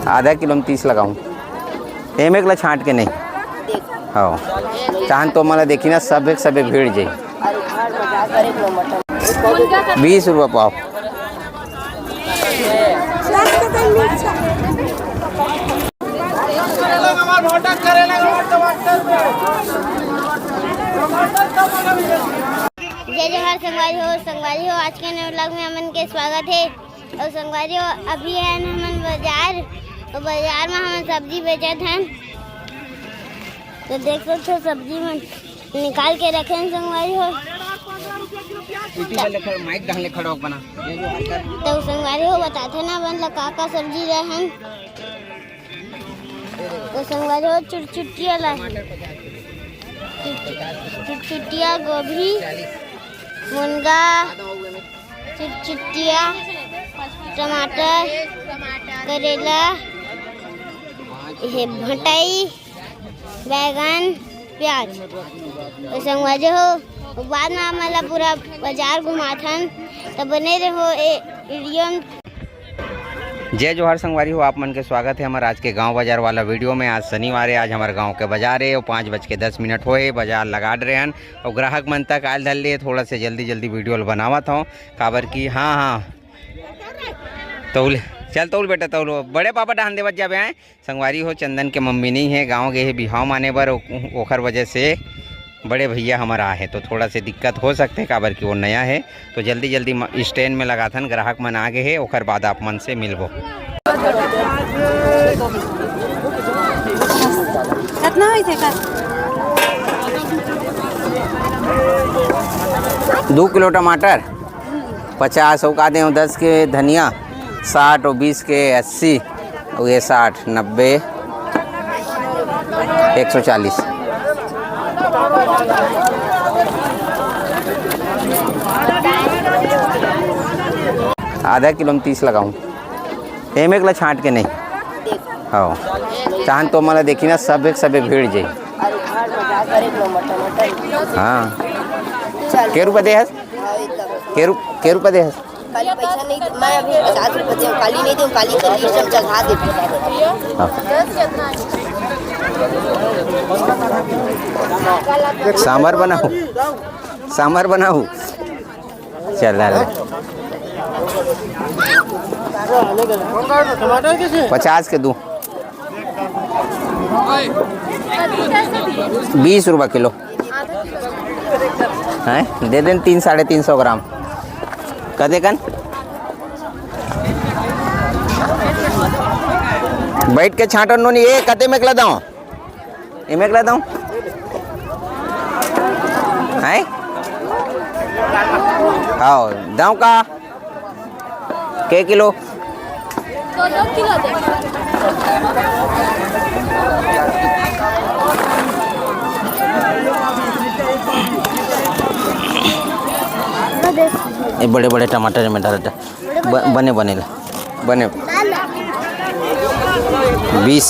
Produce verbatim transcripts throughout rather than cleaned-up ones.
आधा किलो में तीस लगाहूँ। एमे एक ला छांट के नहीं। हाँ, तहन तो मला देखी ना, सबे के सबे भीड़ जाई। बीस रुपया पाव। जय जोहार संगवारी हो, संगवारी हो, आज के नए vlog में हमन के स्वागत है। और संगवारी हो, अभी है हमन बाजार, और बाजार में हमन सब्जी बेचत हन। तो देख सकते हो, सब्जी मन निकाल के रखे हैं संगवारी हो। पीठी वाले खड़-, माइक ढंग ले खड़ा होके बना। तो संगवारी हो, बताते ना अपन ला का का सब्जी रहे हैं। तो संगवारी हो, चुटचुटिया ला, चुटचुटिया, गोभी, मुनगा, चुटचुटिया, टमाटर, करेला, ये भटई, बैगन, प्याज। तो संगवारी हो, बाद में हमन ला पूरा बाजार घुमाथन, तो बने रहो ए वीडियो में। जय जोहार संगवारी हो, आप मन के स्वागत है हमारे आज के गांव बाजार वाला वीडियो में। आज शनिवार है, आज हमारे गांव के बाजार है और पाँच बज के दस मिनट होए, बाजार लगा रहे हैं और ग्राहक मन तक आयल धर लिए। थोड़ा से जल्दी जल्दी वीडियो बनावत हूँ, काबर की, हाँ, हाँ, तौल, चल तौल बेटा, तौल। बड़े पापा डहान देवत जाबे आए। संगवारी हो, चंदन के मम्मी नहीं है, गाँव गए है बिहाव माने बर, ओ-, ओखर वजह से बड़े भैया हमारा आहे, तो थोड़ा से दिक्कत हो सकते, काबर कि वो नया है। तो जल्दी जल्दी म-, स्टैंड में लगाथन, ग्राहक मन आ गए है, ओखर बाद आप मन से मिलबो। कितना होई थे का? दो किलो टमाटर, पचास, अउ का देव, दस के धनिया, साठ, अउ बीस के अस्सी, अउ ये साठ, नब्बे, एक सौ चालीस। आधा किलो में तीस लगाऊं, एमे एक ला छांट के नहीं। हाँ, चाहन तो मला देखी ना, सब एक सब एक भीड़ जाई। हाँ, के रुपया दे हस? के रु-, के रुपया दे हस? काली पैसा नहीं दे, मैं अभी पचास रुपया दे, काली नहीं दे, काली चल रही, सब चढ़ा दे। हाँ। सांभर बनाऊ, सांभर बनाऊ। चल, डाल। पचास के दू। बीस रुपया किलो। हैं? दे देन तीन, साढ़े तीन सौ ग्राम। कते कन? बैठ के छांटन नोनी, ये कते में एकला दाओ? एमे एकला दऊं? हैं? हाँ, दऊं का? के किलो? दो, दो किलो दे। ये बड़े बड़े टमाटर में डालता। ब-, बने, बने ला, बने। बीस।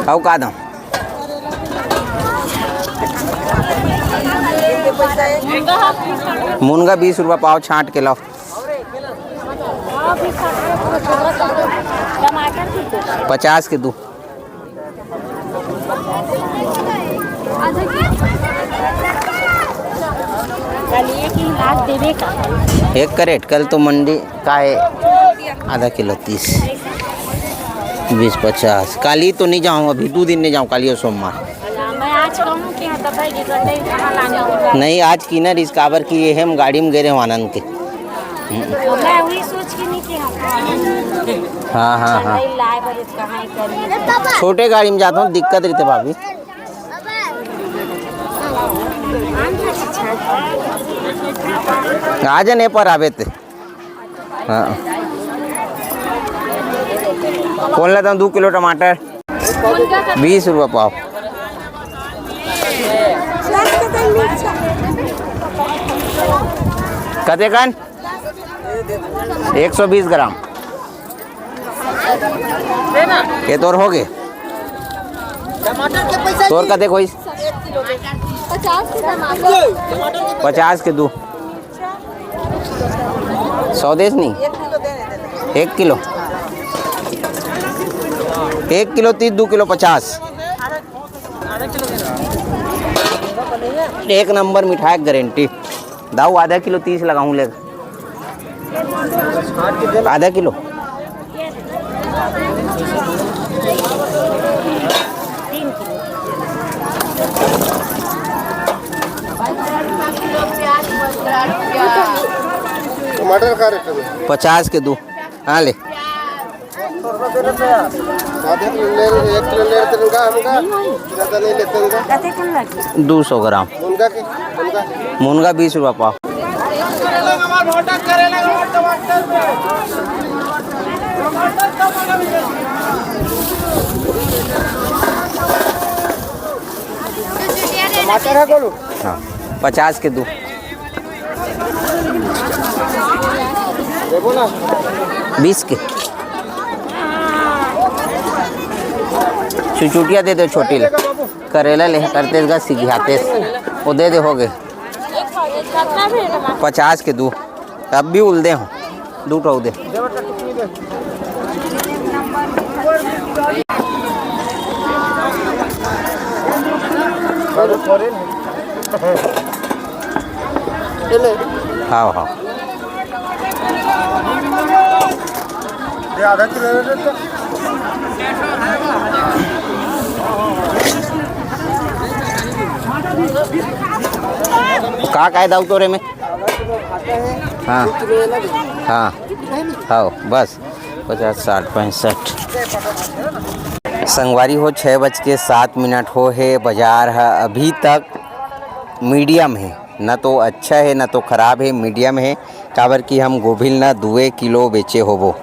अउ का दऊं? मुनगा बीस रुपया पाव, छांट के लाओ। पचास के दू। एक कैरेट, कल तो मंडी का है, आधा किलो तीस, बीस पचास। काली तो नहीं जाऊँ, अभी दो दिन नहीं जाऊँ, काली और सोमवार। मैं आज कहूँ कि हाँ, तब भाई जी कहते हैं, कहाँ लाने होगा? नहीं, आज की ना रिस काबर की ये हम गाड़ी में गए रहे आनंद के। मैं वही सोच के नहीं कि हाँ, हाँ, हाँ, हाँ। लाए बजे कहाँ ही करिए। छोटे गाड़ी में जाता हूँ, दिक्कत रहते भाभी। आ जाने पर आवे ते। हाँ। कौन लेता हूँ दो किलो टमाटर? बीस रुपया पाव। कते कन? एक सौ बीस ग्राम। ये तोर हो गए। तोर कते कोई? पचास के दू। सौ देस नहीं, एक किलो, एक किलो तीस, दो किलो पचास। एक नंबर मिठाई गारंटी। दाऊ, आधा किलो तीस लगाऊं ले, आधा किलो। टमाटर का रेट है? पचास के दो। हाँ, ले। आधे किलो ले, एक किलो ले लेते हैं हमका, ज़्यादा नहीं लेते हैं। दो सौ ग्राम। मुनगा के, मुनगा। मुनगा बीस रुपया पाव। टमाटर है बोलो। हाँ, पचास के दो। बीस के। चुचुटिया दे दो छोटी ले। करेला ले करते का सिघियाते। वो दे दे, हो गए। पचास के दो। अब भी उलदे हो, दू ठो उलदे। हाँ, हाँ। ये आधा किलो दे दे तो। का काय दाऊ तोरे में? हाँ, हाँ, हाँ, बस पचास, साठ, पैंसठ। संगवारी हो, छः बज के सात मिनट हो हे, बाजार ह अभी तक मीडियम हे, न तो अच्छा हे, न तो खराब हे, मीडियम हे। काबर कि हम गोभी ल ना दुए किलो बेचे होबो,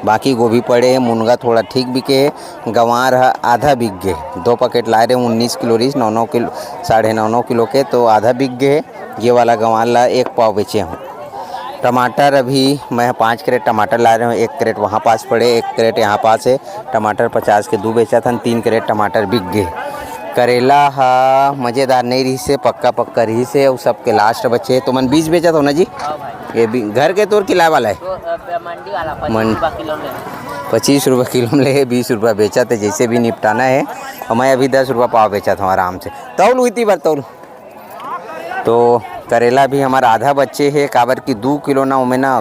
बाकी गोभी पड़े हे। मुनगा थोड़ा ठीक बिके हे, गंवार ह आधा बिक गे। दो पैकेट लाए रहे, उन्नीस किलो रहिस, नौ नौ किलो, साढ़े नौ नौ किलो के, तो आधा बिक गे हे। ये वाला गंवार ला एक पाव बेचे हूँ। टमाटर अभी मैं पाँच कैरेट टमाटर ला रहे हूँ, एक कैरेट वहाँ पास पड़े, एक कैरेट यहाँ पास है। टमाटर पचास के दू बेचत हन, तीन कैरेट टमाटर बिक गे। करेला हा मजेदार नहीं रहिस हे, पक्का पक्का रहिस हे, अउ सबके लास्ट बचे। तो मन बीस बेचत हो ना जी? ये भी घर के तोर किला वाला है? तो, अ, मंडी वाला, मन- पच्चीस रुपया किलो में। पच्चीस रुपया किलो में ले, बीस रुपया बेचत हे, जैसे भी निपटाना है। और मैं अभी दस रुपया पाव बेचत हूँ आराम से। तौल हुई थी बार तौल। तो करेला भी हमारा आधा बचे हे, काबर कि दू किलो ना ओमे ना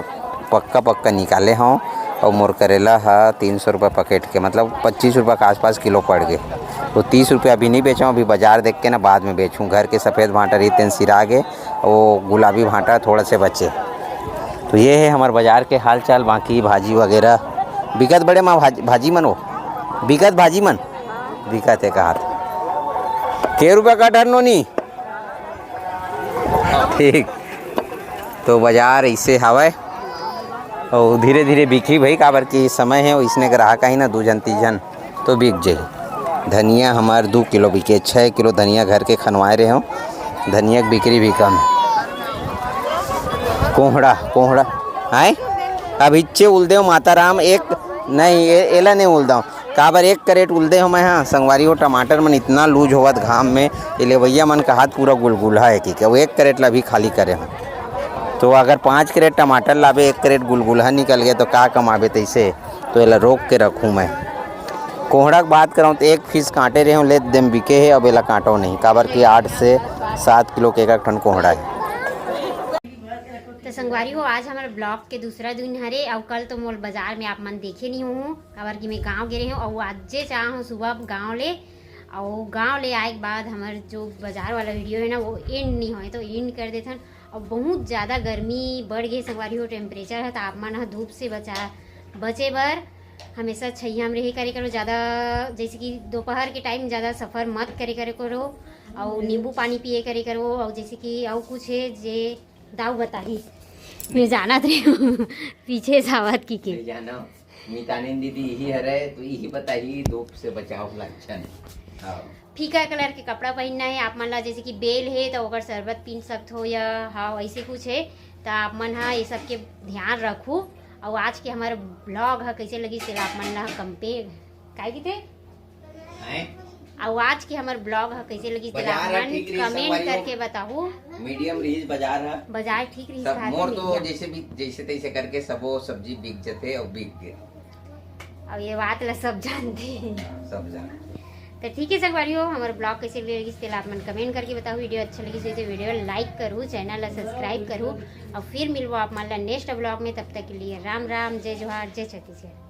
पक्का पक्का निकाले हूँ। और मोर करेला हा तीन सौ रुपया पैकेट के, मतलब पच्चीस रुपया के आसपास किलो पड़ गए। तो तीस रुपया अभी नहीं बेचूँ, अभी बाजार देख के ना बाद में बेचूँ। घर के सफ़ेद भांटा रही तेन सिरा गे, वो गुलाबी भांटा थोड़ा से बचे। तो ये है हमारे बाजार के हाल चाल। बाकी भाजी वगैरह बिकत बड़े माँ, भाजी, भाजी मन वो बिकत, भाजी मन बिकत है कहा। के रुपया का डर नोनी? ठीक, तो बाजार ऐसे हवय, और धीरे धीरे बिकही भाई, काबर कि समय है, इसने ग्राहक आही ना, दू झन तीन झन तो बिक जाही। धनिया हमार दू किलो बिके, छः किलो धनिया घर के खनवाए रहे हो, धनिया के बिक्री भी कम है। कोहड़ा, कोहड़ा, आए अब इच्चे उलदेव माता राम, एक नहीं, ए-, एला नहीं उलदाव। काबर एक कैरेट उलदे हो मैं, हाँ संगवारी हो, टमाटर मन इतना लूज होवत घाम में, ये लेवैया मन कहत पूरा गुलगुलहा है कि, कि वो एक कैरेट ला भी खाली करे हो। तो अगर पाँच कैरेट टमाटर लाबे, एक कैरेट गुलगुलहा निकल गए, तो का कमाबे तैसे? तो एला रोक के रखूँ मैं। कोहड़ा के बात करऊँ तो एक पीस काटे रहे हूँ, ले देम बिके है, अब एला काटो नहीं, काबर कि आठ से सात किलो के एक, एक ठन कोहड़ा है। तो संगवारी हो, आज हमारे ब्लॉग के दूसरा दिन हरे, और कल तो मोल बाजार में आप मन देखे नहीं हूँ, काबर कि मैं गाँव गे रहे हूँ, और आजे चाह हूँ सुबह गाँव ले, और गाँव ले आए के बाद हमारे जो बाजार वाला वीडियो है ना, वो एंड नहीं होए, तो एंड कर देथन। और बहुत ज़्यादा गर्मी बढ़ गई संगवारी हो, टेम्परेचर है, तो आप मन ह धूप से बचा, बचे बर हमेशा छइया में रहे करे करो। ज़्यादा जैसे कि दोपहर के टाइम ज़्यादा सफ़र मत करे करे करो, और नींबू पानी पिए करे करो, और जैसे कि और कुछ है जे दाऊ बताही, मैं जानत रहे हूँ पीछे सावत की के। ले जानो, मितानिन दीदी यही हरे, तो यही बताही धूप से बचाव के लक्षण। हाँ। फीका कलर के कपड़ा पहनना है आप मन ला, जैसे कि बेल है तो ओकर शरबत पी सकत हो, या हाँ ऐसे कुछ है, तो आप मन हा ये सब के ध्यान रखू। और आज के हमारे ब्लॉग हा कैसे लगी, तेला आप मन ला कंपे-, काय किथे? हैं? अउ आज के हमर vlog ह कइसे लगिस, तेला बाजार ह हमन ठीक रहिस comment संगवारी हो। करके बताहू। मीडियम रहिस बाजार ह। बाजार ठीक रहिस सब का मोर नहीं तो क्या? जैसे भी, जैसे तैसे करके सबो सब्जी बिक जथे अउ बिक गे। अब ये बात ला सब जानते हैं। सब जान। तो ठीक है संगवारी हो, हमर vlog कइसे लगिस तेला आप मन comment करके बताहू। Video अच्छा लगिस होही तो video like करू, channel ला subscribe करू, अउ फिर मिलबो आप मन ला next vlog में। तब तक के लिए राम राम, जय जोहार, जय छत्तीसगढ़।